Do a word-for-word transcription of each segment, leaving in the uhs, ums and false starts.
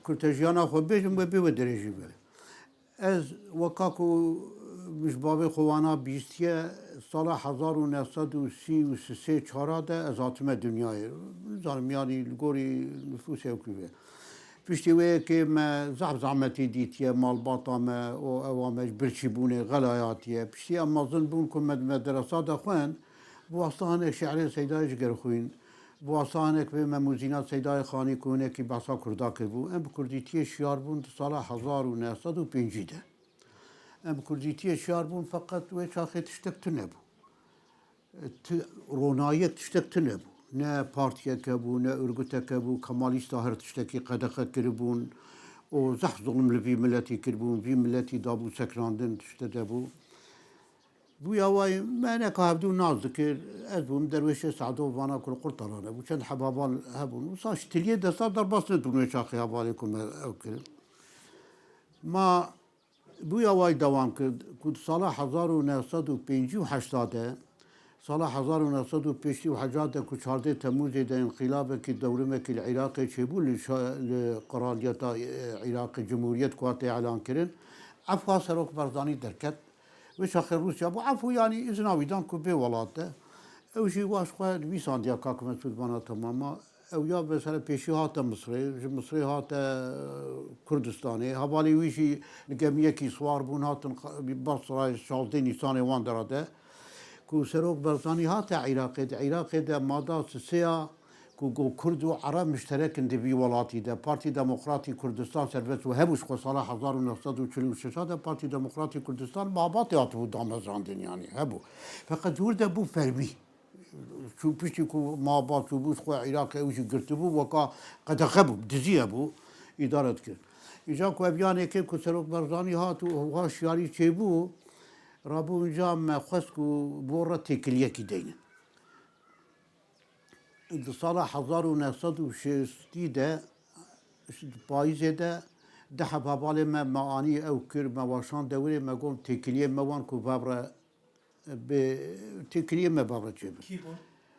Kurtejiyana xwe bêjim, we bê we dirêjî be. Ez weka ku ji bavê xwe wana bîstiye, sala hezar û neh sed û sî û sê çara de ez hatime dinyayê. Nizanim, yanî li gorî nifûsê ew kî be. Piştî wê yekê me zehf zehmetî dîtiye, malbata me û ewa me ji birçîbûnê xelayatiye. Piştî em mezin bûn ku me di medresa de xwend, bi wasta hinek şi'rê Seydayê ji ger xwîn. Bi wasta hinek vê me muzîna Seydayê Xanî ku hinekî behsa Kurda kiribû. Em bi kurdîtiyê şiyar bûn di sala hezar û neh sed û pêncî de. Em bi kurdîtiyê şiyar bûn, feqet wê çaxê tiştek tune bû. Ti ronayek tiştek tune bû. Ne partiyeke bû, ne örgüteke bû. Kemalîsta her tiştekî qedexe kiribûn û zehf zulm li vî miletî kiribûn. Vî miletî dabû sekinandin, tişte de bû. Bûya wayî me neka hevdû nas dikir. Ez bûm derwêşê Sedo vana ku li Qurtalan hebû. Çend heb heval hebûn. Wisa ji tiliyê desta derbas nedibûn wê çaxê hevalê ku me ew kirin. Ma bûya wayî dewam kir ku di sala hezar û neh sed û pêncî û heşta de, sala hezar û neh sed û pêncî û heşta de ku çardeh Temûzê de înqilabekî dewrimekî li Iraqê çêbû, li şa-, li qiraliyeta, e, Iraqê cumhuriyet ku hate îlan kirin, efwa Serok Barzanî derket. Wê çaxê Rûsya bû efû, yanî îzna wî dan ku bê welat e. Ew jî waş xwe nivîsandiya kak Mesûd vana temama. Ew ya mesela pêşî hate Misrê, ji Misrê hate Kurdistanê. Hevalê wî jî li gemiyekî siwar bûn, hatin Basrayê şazdeh Nîsanê wan dera de. Ku Serok Barzanî hate Iraqê, di Iraqê de mada sisêya ku got Kurd û Ereb mişterek in di vî welatî de. Partî Demokratî Kurdistan serbest û hebû ji xwe sala hezar û neh sed û çil û şeş de Partî Demokratî Kurdistan mabatê hatibû damezrandin, yanî hebû. Feqet ji wir de bû fermî. Çû piştî ku mabat çûbû ji xwe Iraqê ew jî girtibû, weka qedexe bû, dizî hebû, îdare dikir. Îca ku ev yanekê ku Serok Barzanî hat û wiha şiyarî çêbû, rabû înca me xwest ku bo re têkiliyekî deynin. Di sala hezar û neh sed û şêstî de, payîzê de, deh heb hevalê me, me anî ew kir, me weşan dewirê, me got têkiliyê me wan ku vevre bi têkiliyê me vevre çêbin. Kî bûn?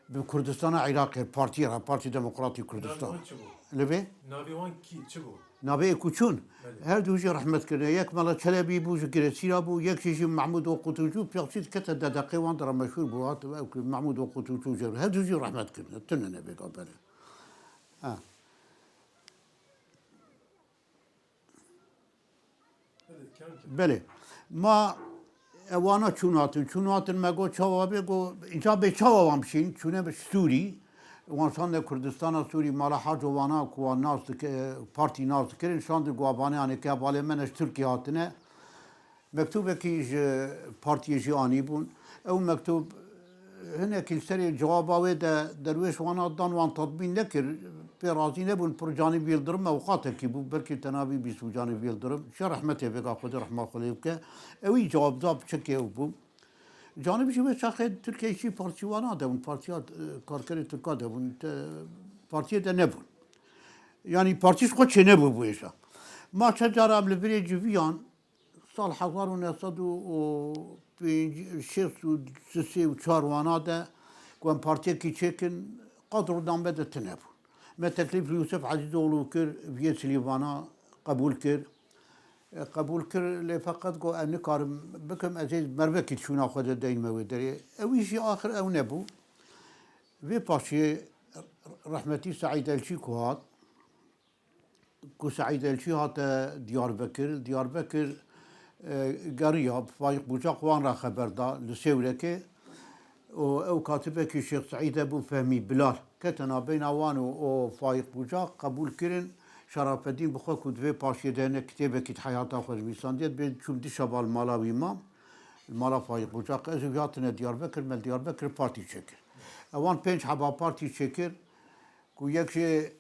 Bi Kurdistana Iraqê, partiyê re, Partî Demokratî Kurdistan. Navê wan çi bû? Li vê? Navê wan kî, çi bû? Navê ê ku çûn? Belê. Her du jî rehmet kirine. Yek Mela Çelebî bû, ji Giresîra bû, yek jî, jî Mehmûd Oqutûcû, piyasî dikete D D Qê wan de re meşhûr bû, hat ew ki Mehmûd Oqutûcû jê. Her du jî rehmet kirine. Tune ne vêga belê. Ha. Belê. Ma ewana çûn hatin. Çûn hatin me got çawa bê, got, înca bê çawa wan bişîn? Çûne bi Sûrî. Wan şande Kurdistana Sûrî, mala Haco wana ku wan nas dike-, partî nas dikirin, şandi ku avanê anê ke hevalê me ne ji Tirkiye hatine. Mektûbekî ji partiyê jî anîbûn. Ew mektûb hinekî li serê cewaba wê de derwêş wana dan, wan tatbîn nekir. Pê razî nebûn. Pir Canî Yildirim ewqatekî bû. Belkî te nabî bîst û Canî Yildirim. Şe rehmetê vêga Xwedê rehma xwe lê bike. Ewî cewab da, piçekê ew bû. Canî jî wê çaxê Tirkiyeyê jî partî wana de bûn. Partiya, e, karkerê Tirka de bûn. Te, partiyê de nebûn. Yanî partî ji xwe çênebû bû êşa. Ma çend cara em li virê civiyan, sal hezar û neh sed û pêncî, şêst û sê û çar wana de ku em partiyekî çêkin, qet rûdan me de tune bûn. Me teklîf li Yûsif Ezîzoglû kir, viyê Silîvana qebûl kir. E, qebûl kir, lê feqet got, "Ez nikarim bikim, ez ê mervekî çûna xwe de deyinme wê derê." Ewî jî axir ew nebû. Vê paşê rehmetî Seîd Elçî ku hat, ku Seîd Elçî hate Diyarbekir. Diyarbekir, e, geriya, Faîq Bucaq wan re xeber da li Sêwrekê. Û ew katibekî Şêx Seîd hebû, Fehmî Bilal. Kete nabeyna wan û, û Faîq Bucaq qebûl kirin. Şerafedîn bi xwe ku di vê paşiyê de ne kitêbekî di heyata xwe de nivîsandiye, dibê çûm di şeva li mala wî mam, li mala Faîq Bucaq. Ez û wî hatine Diyarbekir, me li Diyarbekir partî çêkir. Ewan pênc heba partî çêkir ku yek jê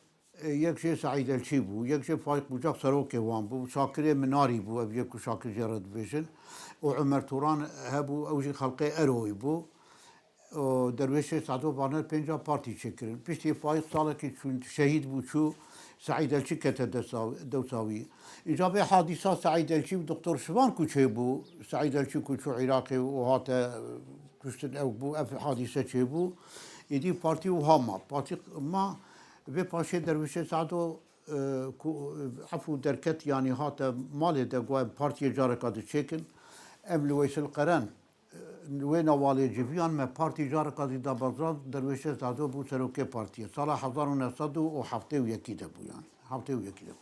Yek jê Seîd Elçî bû, yek jê Faîq Bucak serokê wan bû, Şakirê Minarî bû, ev yek ku Şakir jê re dibêjin, û Omer Turan hebû, ew jî xelqê Eroyî bû. Û derwêşê Sedo Varner pênca partî çêkirin. Piştî Faîq salekî çûn şehîd bû, çû, Seîd Elçî kete dewsa-, dewsa wî. Înca vê hadîsa Seîd Elçî û Doktor Şivan ku çêbû, Seîd Elçî ku çû Iraqê û hate kuştin, ew bû, ev hadîse çêbû. Êdî partî wiha ma. Partî ma, vê paşê derwêşê Sedo e, ku, e, efû derket, yanî hate malê de, got, em partiyê careka diçêkin. Em li Weysil Qeren, e, wê newalê civiyan, me partî careka dî da Barzan, Derwêşê Sado bû serokê partiyê. Sala hezar û neh sed û heftê û yekî de bû, yanî. Heftê û yekî de bû.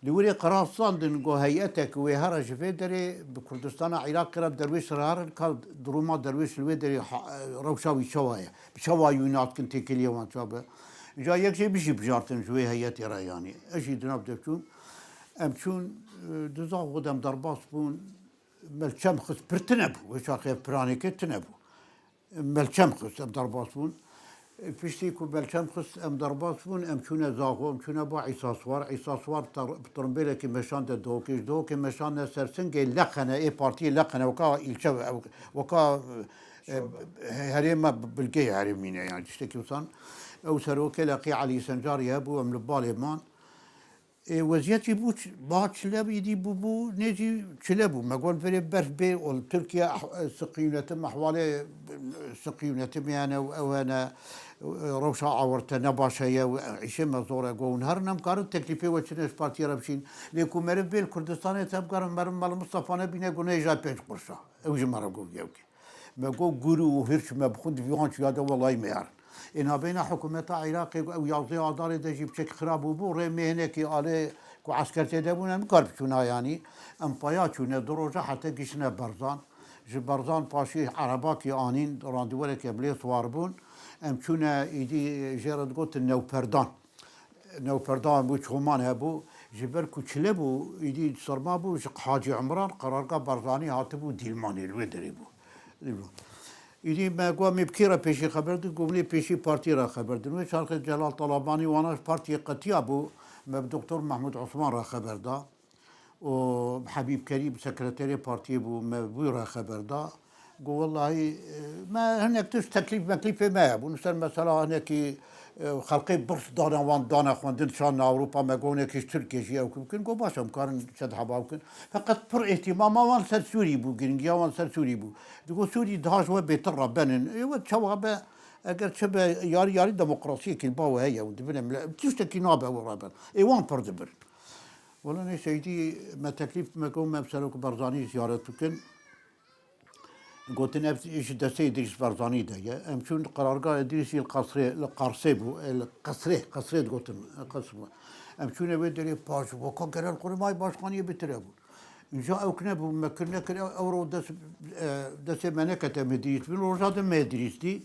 Li wirê qerar standin, got, heyetek wê here ji vê derê bi Kurdistana Iraqê re Derwêş re herin, ka duruma Derwêş li wê derê ha-, rewşa wî çawa ye? Bi çawa wî nas dikin, têkiliyê wan çawa be? Ca yek jê bijî bijartin ji wê heyetê re, yanî. Ez jî di nav de çûm. Em çûn, e, di Zaxo de em derbas bûn. Melçem xist, pir tune bû. Wê çaxê piranêkê tune bû. Melçem xist, em derbas bûn. Piştî ku Melçem xist, em derbas bûn, em çûne Zaxo, em çûne ba Îsa Swar. Îsa Swar tar-, bi tirimbêlekî meşande Dihokê. Ji Dihokê meşande ser Singê Leqene, ê partiyê Leqene, weka îlçe, weka, e, herêma bilgeyê herêmî ne, yani tiştekî wisa. Ew serokê Leqî Elî Sencarî hebû, em li balê man. Ê, weziyet jî bû ç-, ba çile bî, dî bû, bû, nê jî çile bû. Me got, verê berf bê, ol Tirkiye ah-, siqî yönetim, ehwalê siqî yönetim, yani ew, ew hene, e, rewşa awirte ne baş heye, ew, îşê me zor e, got, hûn herin em karin teklîfê we çine ji partiyê re bişîn. Lê ku meriv bê li Kurdistanê te bikarin, meriv Mela Mistefa nebîne, got, nêja pênc qurşa. Ew ji me re got, yewkê. Me got, gur û hirç me bixwin, di vî wan çiya de welay me yarin. Ê nabeyna hikûmeta Iraqê, ew yazdeh Adarê de jî piçek xirab bûbû, rê me hinekî alê ku esker tê de bûne, em kar biçûna yanî. Em paya çûne, du roja heta giştine Barzan. Ji Barzan paşî erebakî anîn, randewereke em lê siwar bûn. Em çûne îdî jê re digotin Newperdan. Newperdan bû, Çoman hebû. Ji ber ku çile bû, îdî serma bû, ji Hacî Imran qerarga Barzanî hatibû Dîlmanê, li wê derê bû. Îdî me got, em ê bi kê re pêşî xeber din? Got, em ê pêşî partiyê re xeber din. Wê çaxê Celal Talabanî wana ji partiyê qetiya bû, me bi Doktor Mehmûd Osman re xeber da. û Hebîb Kerîm sekreterê partiyê bû, me wî re xeber da. Got, wellahî, e, me hinek tişt teklîf meklîfê me hebûn. Ser mesela hinekî, e, xelqê burs dane wan, dane xwendin, çandine Ewropa, me got, hinekî ji Tirkiyê jî ew bikin. Got, baş e, em karin çend heba bikin. Feqet pir îhtîmama wan ser Sûrî bû, giringiya wan ser Sûrî bû. Digot, Sûrî daha ji we bêtir re benin. Ê we çawa be, eger çi be, yarî yarî demokrasiyekî li ba we heye û dibine mile-, tiştekî nabe we re ben. Ê wan pir dibir. Wela neyse, îdî me teklîf me got, me bi Serok Barzanî ziyaret bikin. Gotin, ev ji destê Îdrîs Barzanî de ye. Em çûn qerargeha Îdrîsî li qasrê, li Qarsê bû, e, li qesrê, qesrê digotin, e, qesr bû. Em çûne wê derê paş, weka Genelkurmay Başkaniyê bêtir hebûn. Înca ew kine bû, me kir nekir, ew, ew ro dest, e, destê me nekete me Îdrîs bin, roja din me Îdrîs dî.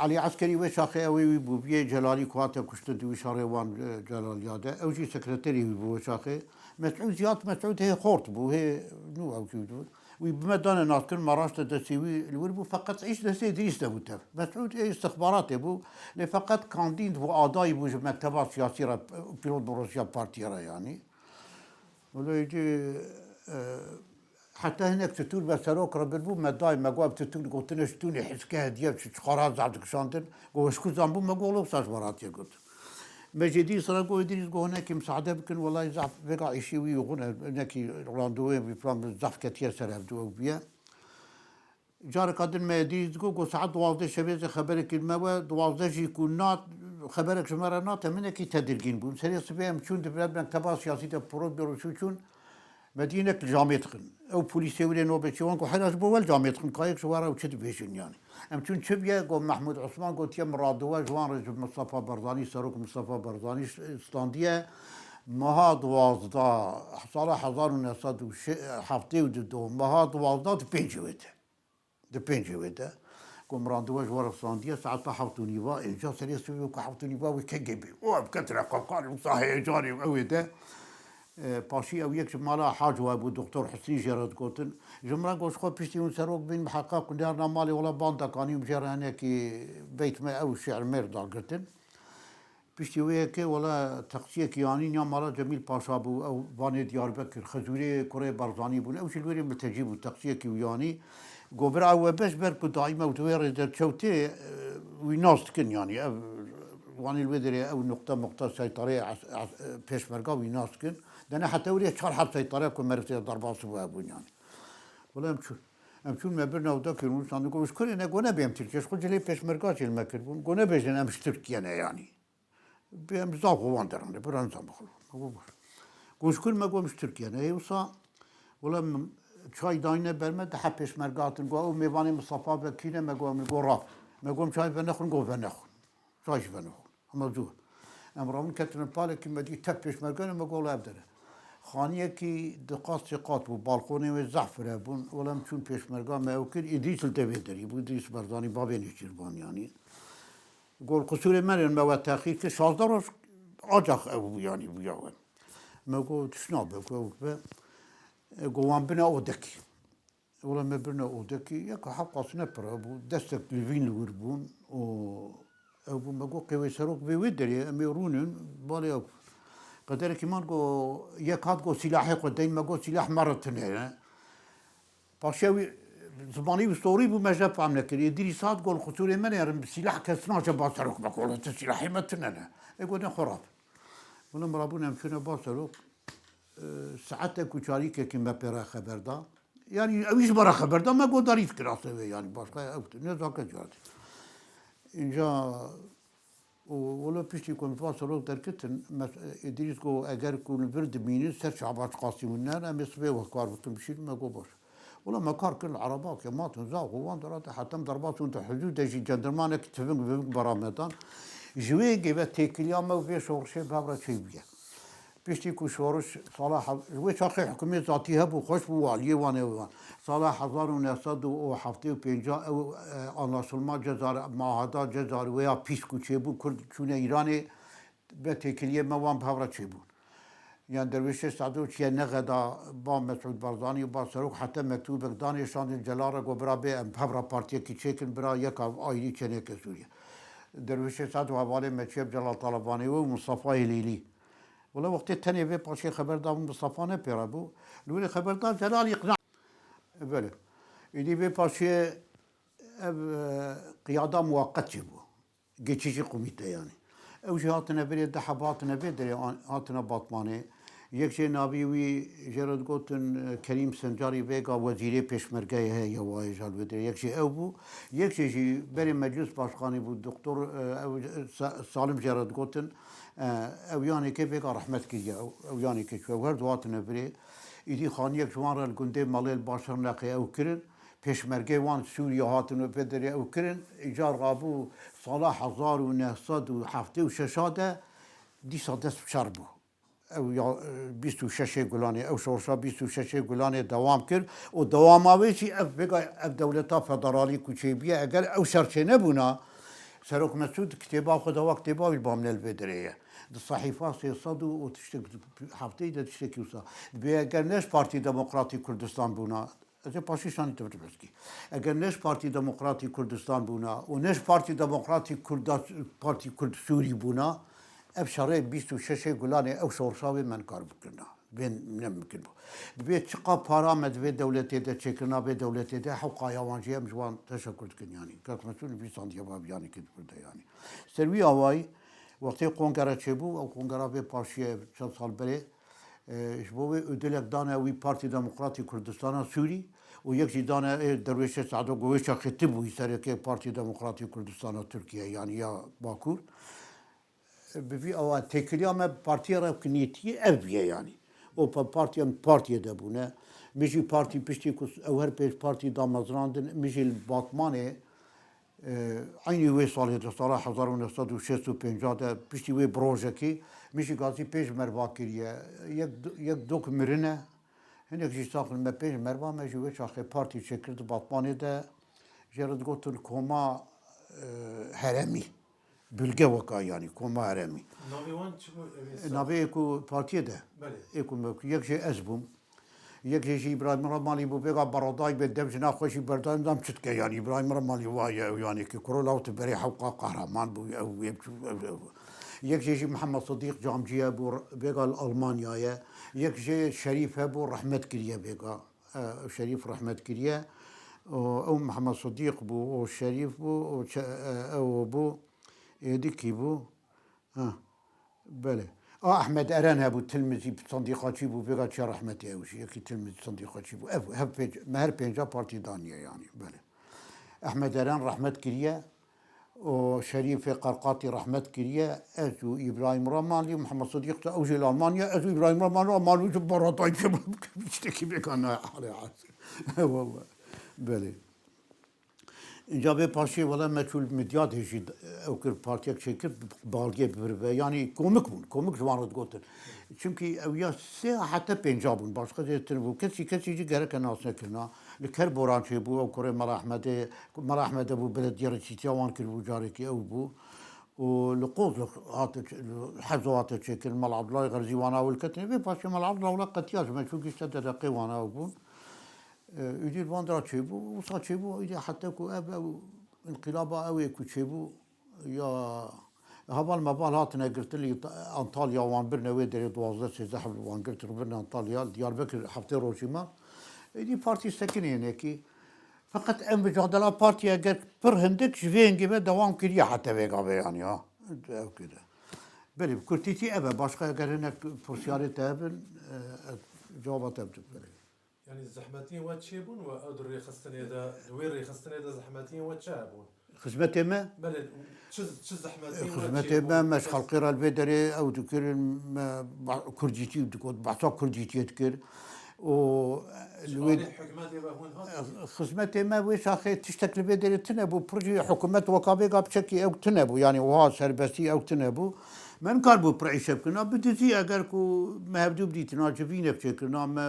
Elî Eskerî wê çaxê ew ê wî bû, biyê Celalî ku hate kuştin di wî şerê wan, e, Celaliya de. Ew jî sekreterê wî bû wê çaxê. Mesûd Ziyad, Mesûd hê xort bû, hê nû ew jî bû. Wî bi me dane naskir, me raşte destê wî li wir bû, feqet îş destê Îdrîs de bû tev. Mesûd ê istixbaratê bû, lê feqet kandîd bû, adayî bû ji mekteba siyasî re, pîlot bû Rûsya partiyê re yanî. Wele îdî, e, Heta hinek titûr be serok re birbû, me dayê me got, ev titûr gotine ji tûnê hizke hediye çi çiqara zaf dikişandin. Got, ji ku zanbû, me got, wisa ji we re hatiye gotin. Me jê dî sira got, Îdrîs got, hinekî misaade bikin, welay zaf vêga îşî wî yoxûn e, hinekî randewûyê wî filan bi zaf ketiye ser hevdû ew bûye. Careka din me Îdrîs got, got, saet duwazdeh şevê zê xeberekî me we, duwazdeh jî ku nat, xeberek ji me re nat, em hinekî tedirgîn bûn. Serê sibê em çûn di mekteba siyasî de, poro bêroşû çûn. Me dî hinek li camê dixin. Ew polîsê wî lê nobetçî wan got, heyra ji bo we li camê dixin, ka yek ji we re ew çi dibêjin yanî. Em çûn çi bûye, got Mehmûd Osman, gotiye min randewu ji wan re ji Mistefa Barzanî, Serok Mistefa Barzanî standiye. Meha duwazdeh, sala hezar û neh sed û heftê û du, meha duwazdeh di pêncê wê de. Di pêncê wê de. Got, min randewu ji we re standiye saeta heft û nîva, ê, ca serê sibê ku heft û nîva wê K G B. O, ev ketine qeqal, wisa heyecanê ew ê de. E, paşî ew yek ji mala Hac wa bû, Doktor Husnî jê re digotin. Ji min re got, ji xwe piştî hûn serok bîn, miheqeq ku nerna malê wela bandekanî û jê re hinekî beyt me ew şiir mêr dagirtin. Piştî wê yekê wela teqsiyekî yanî niya mala Cemîl Paşa bû, ew vanê Diyarbekir, Xizûrê kurê Barzanî bûn, ew jî li wêrê miltecî bû, teqsiyekî wî yanî. Got, bira ew we beş ber ku daîm ew di wê rê de çewtê, e, wî nas dikin yanî, ev, wanê li wê derê ew nuqte muqte seytareyê es-, es-, pêşmerga wî nas dikin. Dene heta wê rê çar heb seytare ku meriv tê derbas bû hebûn yanî. Wela em çûn, em çûn me bir navdakir û sandigo ji kurê ne, got, nebê em Tirkiye, ji xwe cilê pêşmerga jî li me kiribûn. Got, nebêjin em ji Tirkiye ne yanî. Bê em zaxo wan derane, bira nizam bixwe. Me got baş. Got ji kur me got em ji Tirkiye ne. Hê wisa, wela min çay dayne ber me, dihe pêşmerga hatin. Got ew mêvanê Mistefa Bekî ne, me got em got rav. Me got em çay venexwin, got venexwin. Çay jî venexwin. Hema zû. Em rabûn ketine palekî me dî tev pêşmerga ne, me got wela ev dere. Xaniyekî di qat sê qat bû, balkonê wê zehf fire bûn. Wela em çûn pêşmerga me ew kir, Îdrîs li devê derî bû, Îdrîs Berzanî bavê Nêçîrvan yanî. Got qisûrê me ne, me we texîr kir, şazdeh roj acax ew bû, yanî bûya we. Me got tişt nabe, got ew be. E, got wan bine odekî. Wela me birine odekî, yeka hewqas ne pir bû, destek li vîn li wir bûn û ew bû, me got qê wê serok vê wê derê, em ê rûnin, balê ew. Qederekî man got, yek hat got sîlahê xwe deyn, me got sîlah me re tune ne. Paşê wî zimanî wî sorî bû, me jê fehm nekir. Ê dîrî saet got, qisûrê me ne, erin bi sîlah kes naçe ba serok, me got, tu sîlahê me tune ne. Ê got, ne xwe rabe. Wela me rabûn em çûne ba serok, e, saetek û çarîkekî me pê re xeber da. Yanî ew jî me re xeber da, me got darî dikir asê wê, yanî başqa ew ne zake cihadî. Înca û wilo piştî ku em ji van serok derketin, mes-, Îdrîs got, eger ku li vir dimînin, ser Şehbaz Qasîm hûn nerin, em ê sibê we kar bikin, bişînin, me got baş. Wilo me kar kir li Erebakê, matin zax û wan derate, hetem derbas hûn di hudûdê jî cendirmanek tiving viving bera me dan. Ji wê yekê ve têkiliya me û vê şorişê bi hev re çêbûye. Piştî ku şoriş sala hev-, ji wê çaxê hikûmê zatî hebû, xweş bû, waliyê wan ê wan. Sala hezar û neh sed û heftê û pênc ew, e, anlaşılma Cezar, muaheda Cezar wê ya pîs ku çêbû, Kurd çûne Îranê, be têkiliyê me wan bi hev re çêbûn. Yan Derwêşê Sedo çiye nexeda ba Mesûd Barzanî û ba Serok, heta mektûbek danê şandin Celal re, got bira bê em bi hev re partiyekî çêkin, bira yeka ayrî çêneke Sûriye. Derwêşê Sedo hevalê me çiye bi Celal Talebanê wê û Mustafa Hêlîlî. Wela wextê tenê vê paşê xeber dabû, Mustafa ne pê re bû. Li wê xeber da Celal îqna. Belê. Îdî vê paşê ev, e, qiyada muweqet çêbû. Geçici komîte yanî. Ew jî hatine virê, du heb hatine vê derê an-, hatine Batmanê. Yek jê navî wî jê re digotin, e, Kerîm Sencarî Vêga wezîrê pêşmergeyê heye ya wayê jal wê derê. Yek jê ew bû. Yek jê jî berê meclis başkanî bû, doktor, e, ew, e, Sa-, Salim jê re digotin. E, ew yanê kê Vêga rehmet kiriye. Ew, ew yanê kê çû. Ew her du hatine virê. Îdî xaniyek ji wan re li gundê Melê li Başirnexê ew kirin. Pêşmergeyê wan Sûriye hatin û vê derê ew kirin. Îcar rabû sala hezar û neh sed û heftê û şeş de dîsa dest bi şer bû. Ew ya, bîst û şeşê Gulanê, ew şorşa bîst û şeşê Gulanê dewam kir û dewama wê jî ev vêga, ev dewleta federalî ku çêbûye, eger ew şer çênebûna, Serok Mesûd kitêba xwe de, wa kitêba wî bamne li vê derê ye. Di sehîfa sê sed û tiştek heftê de tiştekî wisa. Dibê eger ne ji Partî Demokratîk Kurdistan bûna, Ez ê paşî şanî te bidim eskî. Eger ne ji Partî Demokratîk Kurdistan bûna û ne ji Partî Demokratîk Kurda, Partî Kurd Sûrî bûna, ev şerê bîst û şeşê Gulanê ew şorşa wê me nikar bikirina. Vê nemimkin bû. Dibê çiqa para me di vê dewletê de çêkirina vê dewletê de, hewqaya wan jî em ji wan teşekur dikin yanî. Kak Mesûd nivîsandiye baviyanê kê di vir de yanî. Ser wî awayî, wextê kongere çêbû, ew kongera vê paşiyê çend sal berê, E, ji bo wê ödülek dane wî Partî Demokratîk Kurdistana Sûrî û yek jî dane, e, Derwêşê Sedo ku wê çaxê tibûyî serokê Partî Demokratîk Kurdistana Tirkiye, yanî ya Bakur. E, bi vî awa têkiliya me bi partiyê re ku niyetî ev bûye yanî. Û pa-, partiya min partiyê de bûne. Min jî partî piştî ku ew her pênc partî damezrandin, min jî li Batmanê Eynî wê salê de, sala hezar û neh sed û şêst û pênc de, piştî wê bi rojekê, min jî gazî pêş merva kiriye. Yek, yek dok mirine, hinek jî sax in, me pêş merva, me jî wê çaxê partî çêkir di Batmanê de, jê re digotin koma, e, heremî. Bölge weka yanî, koma heremî. Navê wan çi bû? Ev ê sa- Navê ê ku partiyê de. Belê. Ê ku me, yek jê ez bûm. Yek jê jî Îbrahîm Remalî bû, vêga beradayî be, dev jina xwe jî berdayî, nizam çi dike yanî. Îbrahîm Remalî wa ye, ew yanî ki kuro law tu berê hewqa qehreman bû, ew, ew, ew, ew. Yek jê jî Mihemed Sidîq Camcî ye bû, vêga li Almanya ye. Yek jê Şerîf hebû, rehmet kiriye vêga. E, Şerîf rehmet kiriye. O, ew Mihemed Sidîq bû, o Şerîf bû, o çe-, e, ew bû, êdî kî bû? Ha, belê. A Ehmed Eren hebû, tilmizî, sendîqaçî bû, vêga çiya rehmetê ew jî, yekî tilmizî sendîqaçî bû. Ev, hev pênc, me her pênca partî daniye yanî, belê. Ehmed Eren rehmet kiriye. û Şerîfê Qerqatî rehmet kiriye, ez û Îbrahîm Ramalî û Mihemed Sidîq de ew jî li Almanya, ez û Îbrahîm Ramalî, Ramalî ji Baratayî tiştekî bêka nayê halê hasî. Wele. Belê. Înca vê paşê wele meçûl Midyadê jî ew kir, partiyek çêkir, balgê bi vir ve. Yanî komik bûn, komik ji wan re digotin. Çimkî ew ya sê heta pênca bûn, başqa zêdetir bû. Kesî, kesî jî gereke nas nekirina. Li Kerboran çêbû, ew kurê Mela Ehmedê, Mela Ehmedê bû, belediyê reçîtiya wan kiribû, carekî ew bû. Û li Qozix hate, li Hezo hate çêkirin, Mela Abdullah Xerzî wana ew li ketinê. Vê paşê Mela Abdullah wela qetiya ji me, çû gişte dedeqê wana ew bûn. E, îdî li van dira çêbû, wisa çêbû, îdî heta ku ev, ew înqilaba ew ê ku çêbû, ya heval meval hatine girtin, li Antalya wan birine wê derê, duwazdeh sêzdeh hev li wan girtin, birine Antalya, li Diyarbekir heftê rojî ma. Îdî partî sekinê hinekî. Feqet em micadela partî eger pir hindik ji vê hingê ve dewam kiriye heta vê gavê, yanî ha. Ew kire. Belê, bi kurtîtî ev e, başqa eger hinek pirsiyarê te hebin, e, ez cewaba te bidim, belê. Yanî zehmetiyên we çêbûn we ew di rêxistinê de, di wê rêxistinê de zehmetiyên we çi hebûn? Xizmetê me? Belê, çi, çi zehmetiyên we Xizmetê çêbûn? Me, me ji xelkê re li vê derê ew dikirin, me ba-, kurdîtî digot, behsa kurdîtiyê dikir. Û, e, Ji li wê alî hikûmetê ve hûn hatin? Xizmetê me wê şaxê tiştek li vê derê tune bû, pir jî hikûmet weka vêga piçekî ew tune bû, yanî wiha serbestî ew tune bû. Me nikaribû pir îşe bikirina, bi dizî eger ku me hevdû bidîtina, civînek çêkirina, me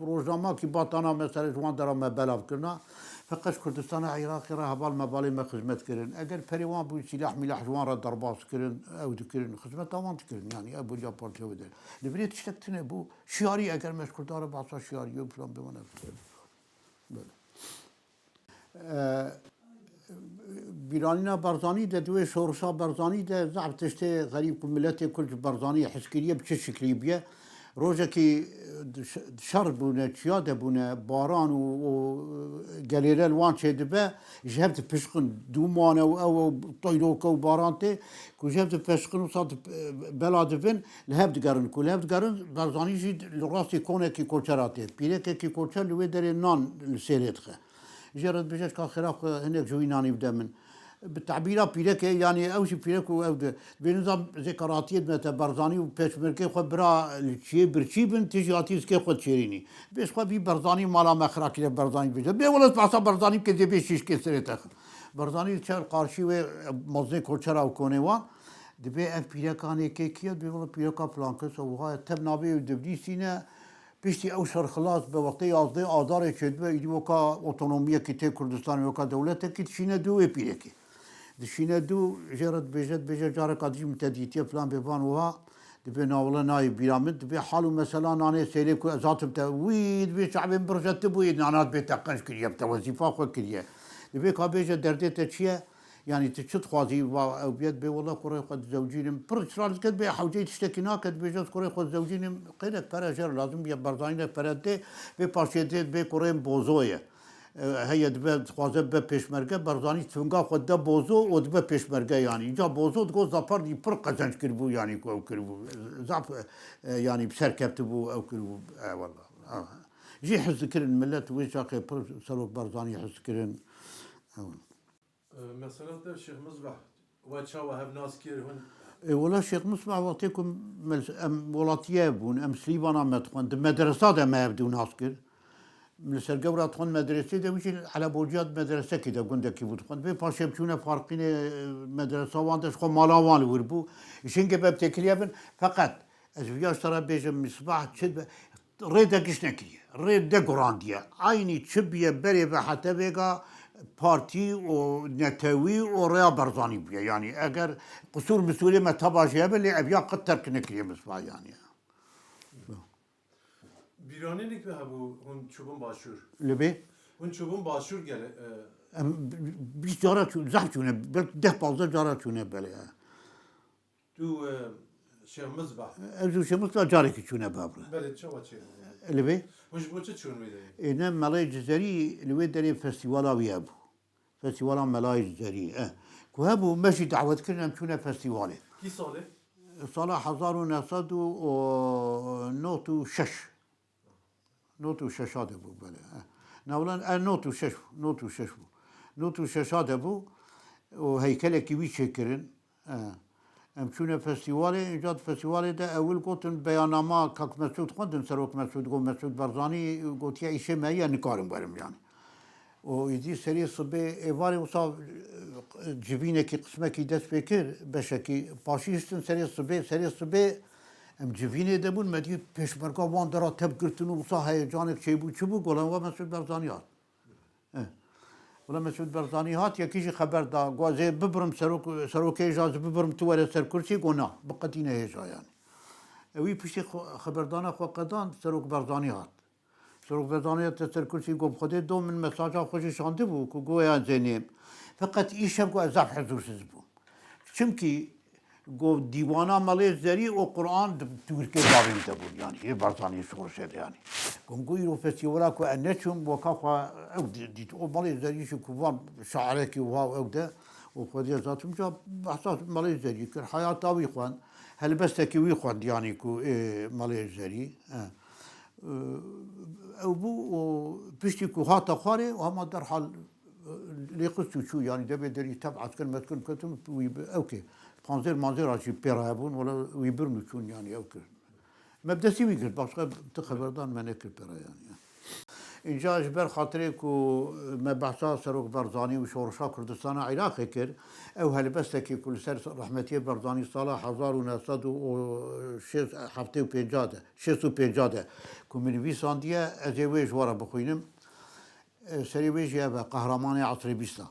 rojnamakî batana, mesele ji wan dera me belav kirina. Feqet ji Kurdistana Iraqê re heval mevalê me xizmet kirin. Eger perê wan bû, sîlah mîlah ji wan re derbas kirin, ew dikirin, xizmeta wan dikirin. Yanî ew bûriya partiya wê de. Li virê tiştek tune bû. Şiyarî, eger me ji Kurdan re behsa şiyariyê û filan bê, wan ev. Belê. E, bîranîna Barzanî de, di wê şorişa Barzanî de zehf tiştê xerîb ku miletê Kurd ji Barzanî hez kiriye, bi çi şiklî bûye. Rojekî, e, di ş-, di şer bûne, çiya de bûne, baran û, û, e, gelêre li wan çêdibe, ji hev dipişqin. Dûmane û ew, ew teyroke û baran tê, ku ji hev dipişqin, wisa di, e, bela dibin, li hev digerin. Ku li hev digerin, Barzanî jî li rastî konekî koçera tê. Pîrekekî koçer li wê derê nan li sêrê dixe. Jê re dibêje, ka xêra xwe hinek ji wî nanî bide min. Bi tebîra pîrekê, yanî ew jî pîrek û ew di, dibê nizam zêkaratiyê dime te, Barzanî û pêşmergê xwe bira li çiyê birçî bin, tu jî hatî zikê xwe diçêrînî. Dibê ji xwe vî Barzanî mala me xira kiriye, Barzanî dibêje. Bê wele behsa Barzanî bike, dê bê şîşkê serê te xwe. Barzanî diçe li qarşî wê, e, mezinê koçera û konê wan. Dibê ev pîreka nêkê kî ye? Dibê wele pîreka filan kes e, wiha ye, tev navê wî dibnîsîne. Piştî ew şer xilas be, wextê yazdeh Adarê çêdibe, îdî weka otonomiyekî tê Kurdistanê, weka dewletekî dişîne dû wê pîrekê. Dişîne dû, jê re dibêje, dibêje, careka dijî min te dîtiye filan bêvan wiha, dibê na wele nayê bîra min, dibê hal û mesela nanê sêrê ku ez hatim te, wî dibê çavên birje tu bûyî, nana dibê te qenc kiriye, bi te wezîfa xwe kiriye. Dibê ka bêje derdê te çi ye? Yanî tu çi dixwazî va ew bêt bê, wela kurê xwe dizewcînim. Pir israr dike, dibê hewceyî tiştekî nake, dibêje ez kurê xwe dizewcînim, qêrek pere jê re lazim bûye, Barzanî ne pere dê, vê paşê dê, dibê kurê min Bozo ye. E, heye dibe, dixwaze bibe pêşmerge, Barzanî tifinga xwe dide Bozo û dibe pêşmerge yanî. Înca Bozo digot Zafer dî pir qezenc kiribû, yanî ku ew kiribû. Zaf, e, yanî bi ser ketibû, ew kiribû. E, wela. Ha. Jî hez dikirin, milet wê çaxê pir Serok Barzanî hez dikirin. Ew. E, mesela te Şêx Misbah, we çawa hev nas kir hûn? E, wela Şêx Misbah wextê ku mel-, em welatiye bûn, em Silîvana me dixwend, di medresa de me hevdû nas kir. Min li ser gewra dixwend medresê de, wî jî Elebociya di medresekî de gundekî bû dixwend. Vê paşê em çûne Farqînê, e, medresa wan de ji xwe mala wan li wir bû. Jingê me bi têkiliye bin. Feqet ez viya ji te re bêjim, Misbah çi be, rê de giş nekiriye. Rê de gurandiye. Eynî çi bûye berê ve hete vêga partî û netewî û rêya Barzanî bûye. Yanî eger qisûr misûrê me teba jê hebe, lê ev ya qet terk nekiriye Misbah yanî. Bîranînek me hebû hûn çûbûn başûr. Li bê? Hûn çûbûn başûr gele, e, Em bîst cara çû-, zehf çûne, belkî deh pazdeh cara çûne belê. Tu, e, Şêx Mizbah. Ez û Şêx Mizbah carekî çûne bavre. Belê, çawa çêbû? Li bê? Hûn ji bo çi çûn wê derê? Ê, ne Melayê Cizerî li wê derê festîvala wî hebû. Festîvala Melayê Cizerî, e. Ku hebû, me jî dawet kirin, em çûne festîvalê. Kî salê? Sala hezar û neh sed û nod û şeş. Nod û şeşa de bû, belê, e. Newlen, e, nod û şeş bû, nod û şeş bû. Nod û şeşa de bû. û heykelekî wî çêkirin. E, em çûne festîvalê, înca di festîvalê de ewil gotin beyanama Kak Mesûd xwendin, Serok Mesûd got, Mesûd Barzanî gotiye îşê me ye, nikarim werim yani. Û îdî serê sibê êvarê wisa, e, civînekî qismekî dest pê kir, beşekî paşî hiştin serê sibê, serê sibê em civînê de bûn, me dî pêşmerga wan dera tev girtin û wisa heyecanek çêbû, çi bû, golan we Mesûd Barzanî hat. Eh. Wela Mesûd Barzanî hat, yekî jî xeber da, got, "Ez ê bibirim, serok, serokê hêja ez bibirim, tu were ser kursî?" Got, "Na, bi qetî ne hêja yani." Ewî piştî xwe, xeberdana xwe qedan, Serok Barzanî hat. Serok Barzanî hat ser kursî, got, "Bi Xwedê do min mesaja xwe jî şandibû ku goya ez ê nêm. Feqet îşev got ez zaf hezûrsiz bûm. Çimkî got, dîwana Melê Zerî û Quran di tûrkê bavê min de bûn, yanî, yê Barzanî şorişê de, yanî. Got, got, îro festîvala ku ez neçûm, weka xwe ew di-, dît. O Melê Zerî jî ku van şairekî wiha û ew de, û xwedî ez hatim ca behsa Melê Zerî kir, heyata wî xwend, helbestekî wî xwend, yanî, ku, ê, Melê Zerî, e, e, ew bû û piştî ku hate xwarê, hema derhal lê qist û çû, yanî devê derî tev eskin meskin ketin, wî bi, ew kê, panzêr manzêra jî pê re hebûn, wele wî birin û çûn, yanî ew kir. Me bi destî wî girt, başqa ti xeberdan me nekir pê re, yanî. Înca ji ber xatirê ku me behsa Serok Barzanî û şorişa Kurdistana Iraqê kir, ew helbestekî ku li ser rehmetiyê Barzanî sala hezar û neh sed û şêst, heftê û pênc de, şêst û pênc de ku min nivîsandiye, ez ê wê ji we re bixwînim. Serê wê jî ev e, Qehramanê Esrê Bîsta.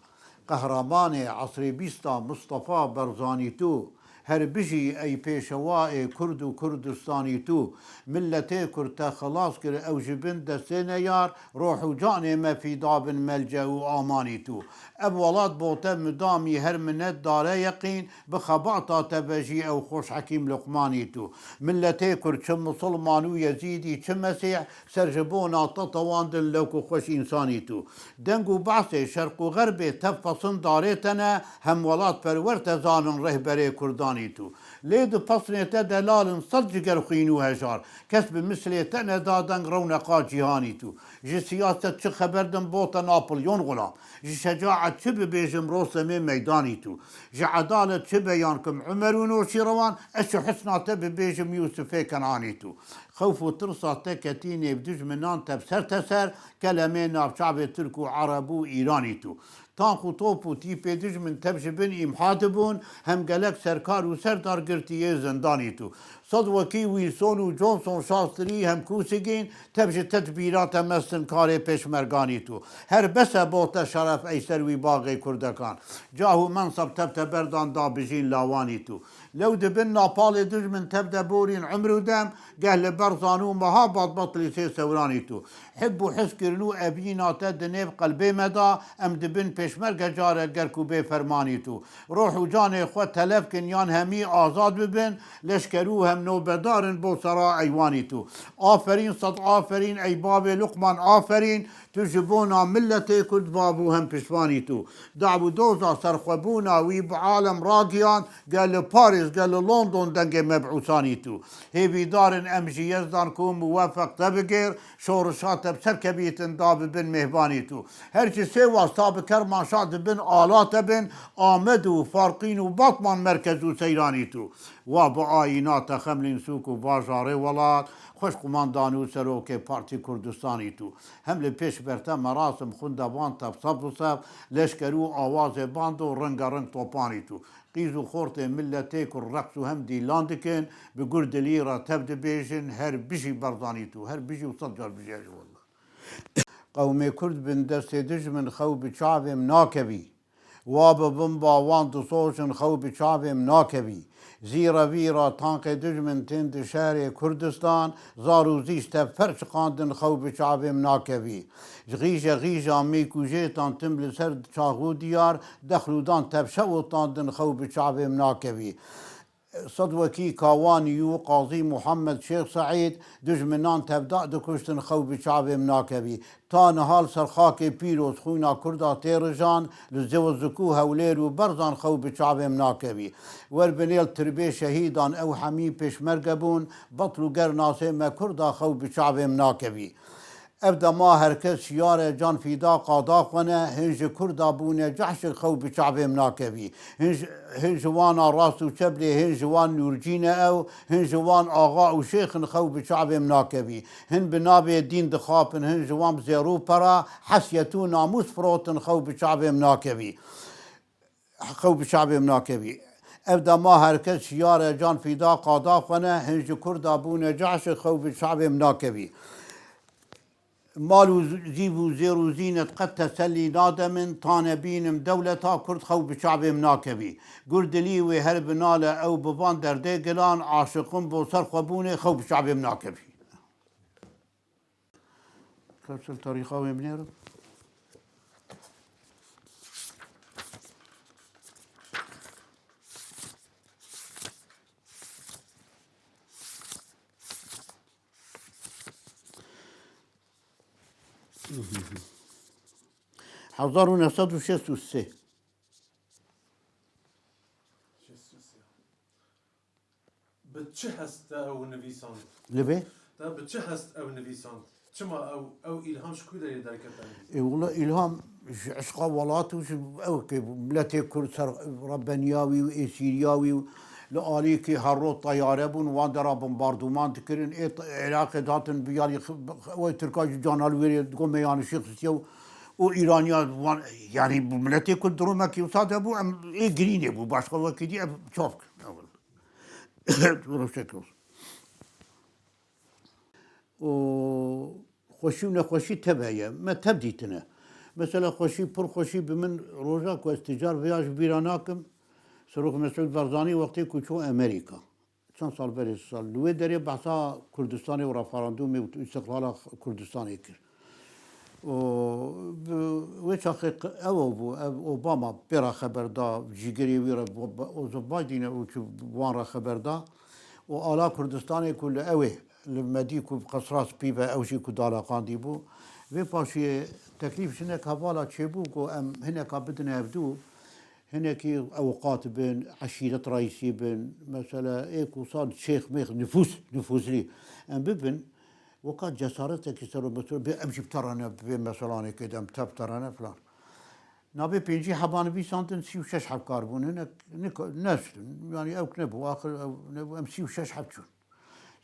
Qehramanê Esrê Bîsta Mistefa Barzanî tu, her bijî ey pêşewayê Kurd û Kurdistanî tu. Milletê Kurd te xilas kir ew ji bin destê neyar, roh û canê me fîda bin melce û amanî tu. Ev welat bo te midamî her minetdar e yeqîn, bi xebata te vejî ew xweş Hekîm Luqmanî tu. Milletê Kurd çi Misilman û Yezîdî çi Mesîh, ser ji bona te tewandin lewk û xweş însanî tu. Deng û behsê şerq û xerbê tev pesin darê te ne, hemwelatperwer te zanin rehberê kurdanî tu. Lê di pesnê te delalin sed cigerxwîn û hejar, kes bi mislê te neda deng rewneqa cîhanî tu. Ji siyaset çi xeber dim bo te Napolyon xulam, ji şecaet çi bibêjim Rostemê meydanî tu. Ji edalet çi beyan kim Umer û Noşîrewan, ez ji husna te bibêjim Yûsifê Kenanî tu. Xewf û tirsa te ketî nêv dijminan tev ser te ser, kelemê navçavê Tirk û Ereb û Îranî tu. Tank û top û tîpê dijmin tev ji bin îmha dibûn, hem gelek serkar û serdar girtiyê zindanî tu. Sed wekî Wilson û Johnson Şastrî hem Kûsigîn tev ji tedbîra te mestin karê pêşmerganî tu. Her bes e bo te şeref ey ser wî baxê kurdekan. Cah û menseb tev te berdan da bijîn lawanî tu. Lew dibin napalê dijmin tev de borîn umr û dem, geh li Berzan û Mehabad betlî sê sewranî tu. Hib û his kirin û evîna te di nêv qelbê me da, em dibin pêşmerge care gerk û bê fermanî tu. Roh û canê xwe telef kin yan hemî azad bibin, leşker û hem nobedar in bo sera eywanî tu. Aferîn, sed aferîn ey bavê Luqman, aferîn, tu ji bona milletê Kurd bav û hem piştvanî tu. Dav û doza serxwebûna wî bi alem ragihand, gel li Parîs, gel li London dengê mebûsanî tu. Hêvîdar in em ji Yezdan ku muwefeq te bigêr, şorişa te bi ser kevîtin da bibin mêhvanî tu. Her çi sê wasta bi Kermanşah dibin ala te bin, Amed û Farqîn û Batman merkez û seyranî tu. Wa bi ayîna te Xemlîn Sûk û bajarê welat, xweş qumandan û serokê Partî Kurdistanî tu. Hem li pêş ber te merasim xwindevan tev sef bi sef, leşker û awazê bando ringaring topanî tu. Qîz û xortê milletê ku reqs û hem dîlan dikin, bi gur dilî re tev dibêjin, her bijî Barzanî tu, her bijî û sed car bijî ji wela. Qewmê Kurd bin destê dijmin xew bi çavêm nakevî. Wa bi bimba wan disojin xew bi çavêm nakevî. Zîre vîra tankê dijmin tên di şerê Kurdistan, zar û zîş tev per çiqandin xew bi çavêm nakevî. Ji xîje xîja mîk û jêtan tim li ser çax û diyar, dexl û dan tev şev û tandin xew bi çavêm nakevî. Sed wekî Kawanî û Qazî Muhammed Şêx Seîd, dijminan tevda dikuştin xew bi çavêm nakevî. Ta niha li ser xakê pîroz xwîna Kurda tê rijan, li Zewzikû, Hewlêr û Berzan xew bi çavêm nakevî. Wer binêl tirbê şehîdan ew hemî pêşmerge bûn, betl û gernasê me Kurda xew bi çavêm nakevî. Ev dema herkes şiyare can fîda qada xwe ne, hin ji Kurda bûne cehşik xew bi çavêm nakevî. Hin ji, hin ji wana rast û çep lê hin ji wan nûrcî ne ew, hin ji wan axa û şêxin xew bi çavêm nakevî. Hin bi navê dîn dixapin, hin ji wan bi zêr û pera, hesiyet û namûs firotin xew bi çavêm nakevî. Xew bi çavêm nakevî. Ev dema herkes şiyare can fîda qada xwe ne, hin ji Kurda bûne cehşik xew bi çavêm nakevî. Mal û zîv û zêr û zînet qet tesellî nade min, tane bînim dewleta Kurd xew bi çavêm nakevî. Gur dilî wê her binale ew bi van derdê gilan, aşiqim bo ser xwe bûnê xew bi çavêm nakevî. Kapsül tarîxa wê binêrim. Hezar û neh sed û şêst û sê. Bi çi hest te ew nivîsand? Li vê? Te bi çi hest ew nivîsand? Çima ew, ew îlham ji ku derê derkete nivîsand? Ê, wila îlham ji eşqa welat û ji ew ke miletê Kurd ser rebeniya wî û êsîriya wî û li alîkî her roj teyare bûn, wan dera bombarduman dikirin, ê t-, Iraqê datin bi yanî x-, ew Tirka jî cana li wêrê digo me yanî şêxistiye û, û Îraniya wan, yanî bi miletê Kurd durumekî wisa de bû, em ê girînê bû, başqa wekî dî ev çav kirin. Rewşek olsun. û xweşî û nexweşî tev heye. Me tev dîtine. Mesela xweşî, pir xweşî bi min roja ku ez ti car vêya ji bîra nakim, Serok Mesûd Barzanî wextê ku çû Amerîka. Çend sal berê sal. Li wê derê behsa Kurdistanê û referandûmê û îstiqlala Kurdistanê kir. û bi wê çaxê qi-, ew bû, ev Obama pê re xeber da, cîgirê wî re, bo-, bo-, Joseph Biden û çi wan re xeber da. Û ala Kurdistanê ku li ew ê, li Medî ku Qesra Spî ve ew jî ku daleqandî bû. Vê paşiyê teklîf jinek hevala çêbû ku em hineka bidin hevdû, hinekî ewqat bin, eşîret reîsî bin, mesela ê ku san şêx mêx nifûs, nifûslî em bibin, Weka cesaretekî ser û mesûl bê, em jî bi te re ne, bi vê meselanê kê de em te bi te re ne filan. Navê pêncî heba nivîsandin, sî û şeş heb kar bûn. Hinek nik-, neştin. Yanî ew nebû. Axir ew nebû. Em sî û şeş heb çûn.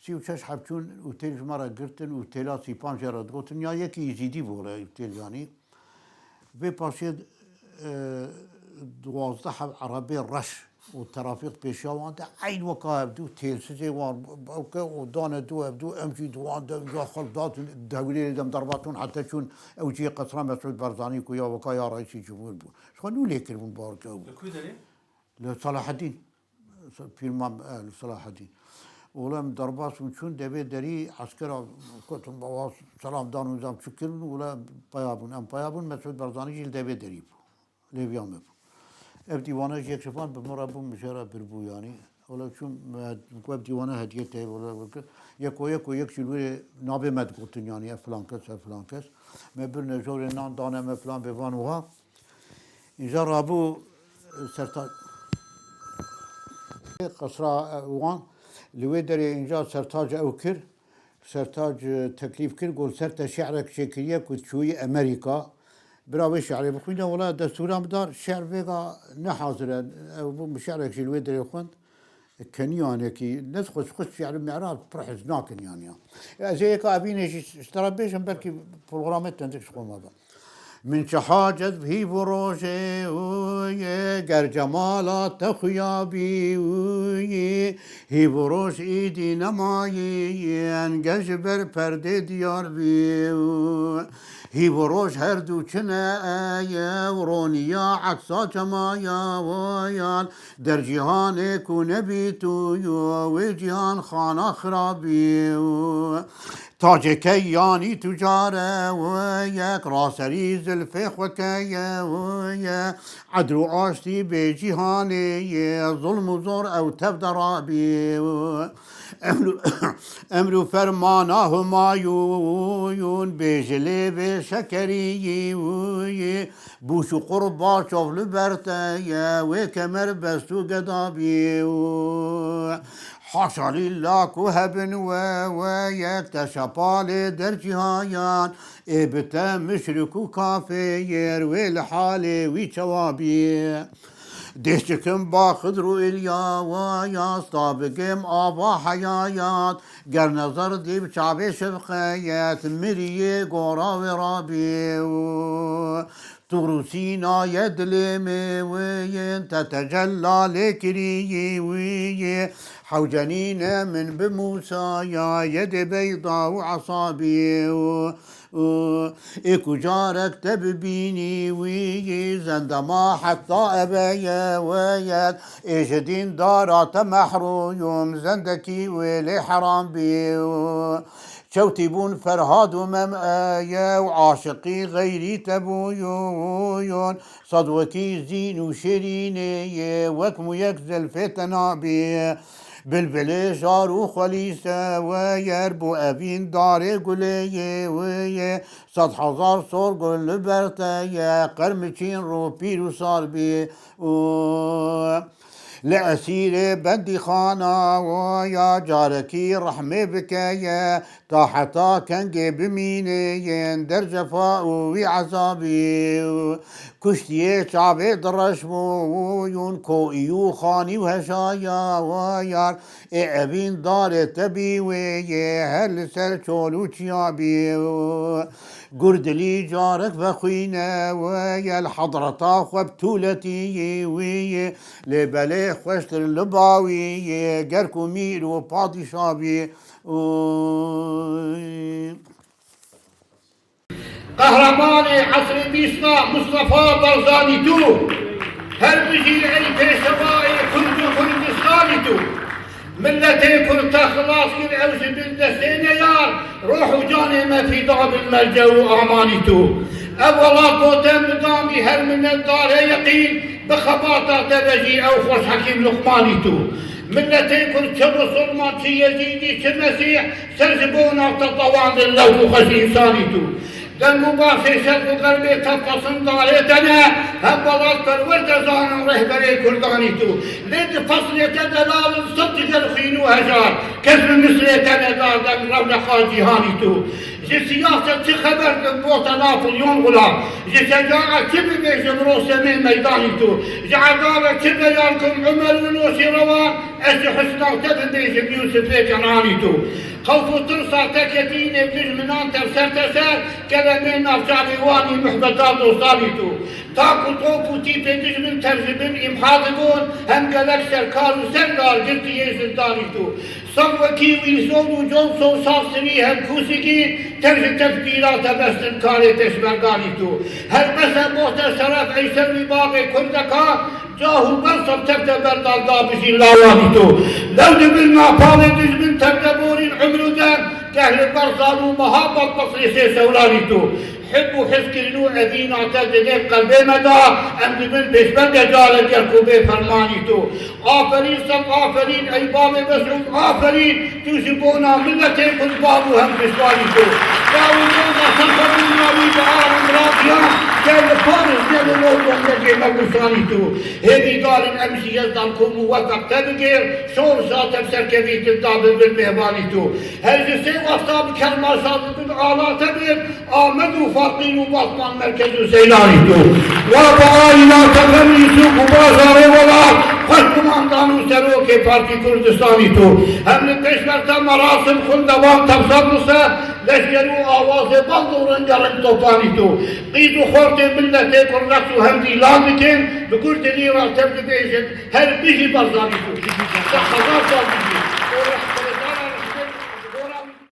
Sî û şeş heb çûn û têl ji me re girtin û têla sîpan jê re digotin. Ya yekî Êzîdî bû le têl yanî. Vê paşê, e, duwazdeh heb erebê reş û terafîk pêşiya wan de eyn weka hevdû têlsizê wan ewke û dane dû hevdû em jî di wan de ya xwe datin dewlê dem derbaton heta çûn ew cihê qesra Mesûd Barzanî ku ya weka ya reîsî cumhur bû. Ji xwe nû lê kiribûn bawer ke ew bû. Li ku derê? Li Selahedîn. Pîrmam, e, li Selahedîn. Wele em derbas bûn çûn devê derî eskera gotin bawa selam dan û zam çi kirin wele paya bûn. Em paya bûn Mesûd Barzanî jî li devê derî bû. Lêviya me bû. Ev dîwane jî yek ji van bi min re bû, min jê re bir bû yanî. Wele çûm, me, ku ev dîwane hediye tê, wele, wele, yeko, yeko, yek jî li wê navê me digotin yanî, ev filan kes, ev filan kes. Me birine jorê nan dane me filan bêvan wiha. Înca rabû serta-, qesra, e, wan, li wê derê înca sertac ew kir. Sertac, e, teklîf kir, got, ser te şi'rek çêkiriye ku çûyî Amerîka, bira wê şi'rê bixwîne, wela destûra min dar, şi'r vêga ne hazir e. Ew bû min şi'rek jî li wê derê xwend. Keniyanekî, ne xweş xweş şi'r mi'ra pir hez nakin yanî ya. Ez ê yeka evînê jî ji te re bêjim, belkî programê tendik ji xwe me be. Min çi hacet bi hîv û rojê û yê, ger cemala te xuya bî û yê, hîv û roj îdî nemayî yên, ger ji ber perdê diyar bî û hîv û roj her du çine ye, û roniya eksa çema ya, û yan der cîhanê ku nebî tu yo, wê cîhan xana xirabî û Tacê keyanî tu care û yek, raserî zilfê xwe keye û ye. Edl û aştî bê cîhanê ye, zulm û zor ew tev de rabî û emr û, emr û fermana Humayûn bê ji lêvê şekerî û ye. Bûş û qurba çav li ber te ye, wê kemer best û geda bî û Haşa lillah ku hebin we, we yek te şepalê dercîhayan, ê bi te muşrik û kafêr wê li halê wî çawa bî. Dêşikim ba Xidr û Ilya we ya, sta bikim ava heyayat, ger nezar dî bi çavê şefqeyet, miriyê gora wê rabî û Tûr û Sîna ye dilê me wê yên te tecella lê kirî wî yê. Hewcenîne min bi Mûsa ya yedê beyda û esabî û, û ê ku carek te bibînî wî yê zendema heta eve ye wê yet ê ji dîn dara te mehrûm zendekî wê lê heram bî û Çewtî bûn Ferhad û Mem'e ye û aşiqî xeyrî te bûyûn. Sed wekî zîn û şirînê ye, wek mûyek zilfê te nabî. Bilbilê jar û xwelî se we yer bû evîn darê gulê yê wê ye. Sed hezar sor gul li ber te ye, qermiçîn rû pîr û sar bî û Li esîrê bendîxana we ya carekî rehmê bikeye, ta heta kengê bimînê yên der cefa û wî ezabî û kuştiyê çavê direş bû û yûn koî û xanî û heşaya we yar ê evîn darê te bî wê yê her li ser çol û çiyabî û Gur dilî carek vexwîne we ye li hedreta xwe bi tûletî yê wî yê lê belê xweştir li bawî yê ger ku mîr û padîşa bî û Qehremanê esrê bîsta Mustafa Barzanî tu. Her bijî ey pêşevayê Kurd û Kurdistanî tu. Milletê Kurd te xilas kir ew ji bin destê neyar, roh û canê me fîda bin merce û amanî tu. Ev welat bo te midamî her minetdarê yeqîn, bi xebata te de jî ew xweş Hekîm Luqmanî tu. Milletê Kurd çi Musulman, çi Yezîdî, çi Mesîh, ser ji bona te tewandin lewk û xweş însanî tu. Deng û başê şerq û xerbê te fesin darê te ne, hem welatperwer te zanin rehberê Kurdanî tu. Lê di feslê te delalin sed digel xwîn û hejar, kes bi Misrê te ne da deng rewneqa cîhanî tu. Ji siyaset çi xeber dim bo te Napolyon Xulam, ji şecaet çi bibêjim ro semê meydanî tu. Ji edalet çi beyar kim Umer û Noşîrewan, ez ji husna te bibêjim Yûsifê Kenanî tu. Xewf û tirsa te ketînê dijminan tev ser te ser, kelemê navçavê wan î muhbeta dostanî tu. Tak û top û tîpê dijmin tev ji bin îmha dibûn, hem gelek serkar û serdar girtiyê zindanî tu. Sed wekî Wilson û Johnson, Sarsirî hem Kûsigî, tev ji tevpîra te bestin karê pêşmerganî tu. Her bes e bo te şeref ey ser wî baxê Kurdeka, Cah û bersav tev te berdal da bijî lawanî tu. Lew di bin napalê dijmin tev de borîn umr û dem, geh li Berzan û Meha bad Besrê sê sewranî tu. Hib û hizkirin û evîna te di nêv qelbê me da, em dibin pêşmerge carek gerk û bê fermanî tu. Aferîn sed aferîn ey bavê Mesûd, aferîn. Tu ji bona miletê Kurd bav û hemdişwarî tu. Dawî Boza Sefebûna wî bi arim radiya, gel li Paris, gel li London, gel me gusanî tu. Hêvîdar in em jî Yezdan kom û wefeq te bigêr, şor şa te bi serkevî tu da bi bin mêvanî tu. Her ji sê wexta bi Kermanşah bi bin ala te bêr, Amed û Faqîr û Batman merkez û seyranî tu. Wa bi aîna te Xemlî sûk û bazarê welat, xweş kumandan û serokê Partî Kurdistanî tu. Hem li pêşber te merasim xundevan tevsat û se, leşker û awazê bal û rengering topanî tu. Qîz û xortê miletê ku reqs û hemdî lan dikin, bi gur dilî re tev dibêjin, her bijî Barzanî tu. Te hezar sal bijî.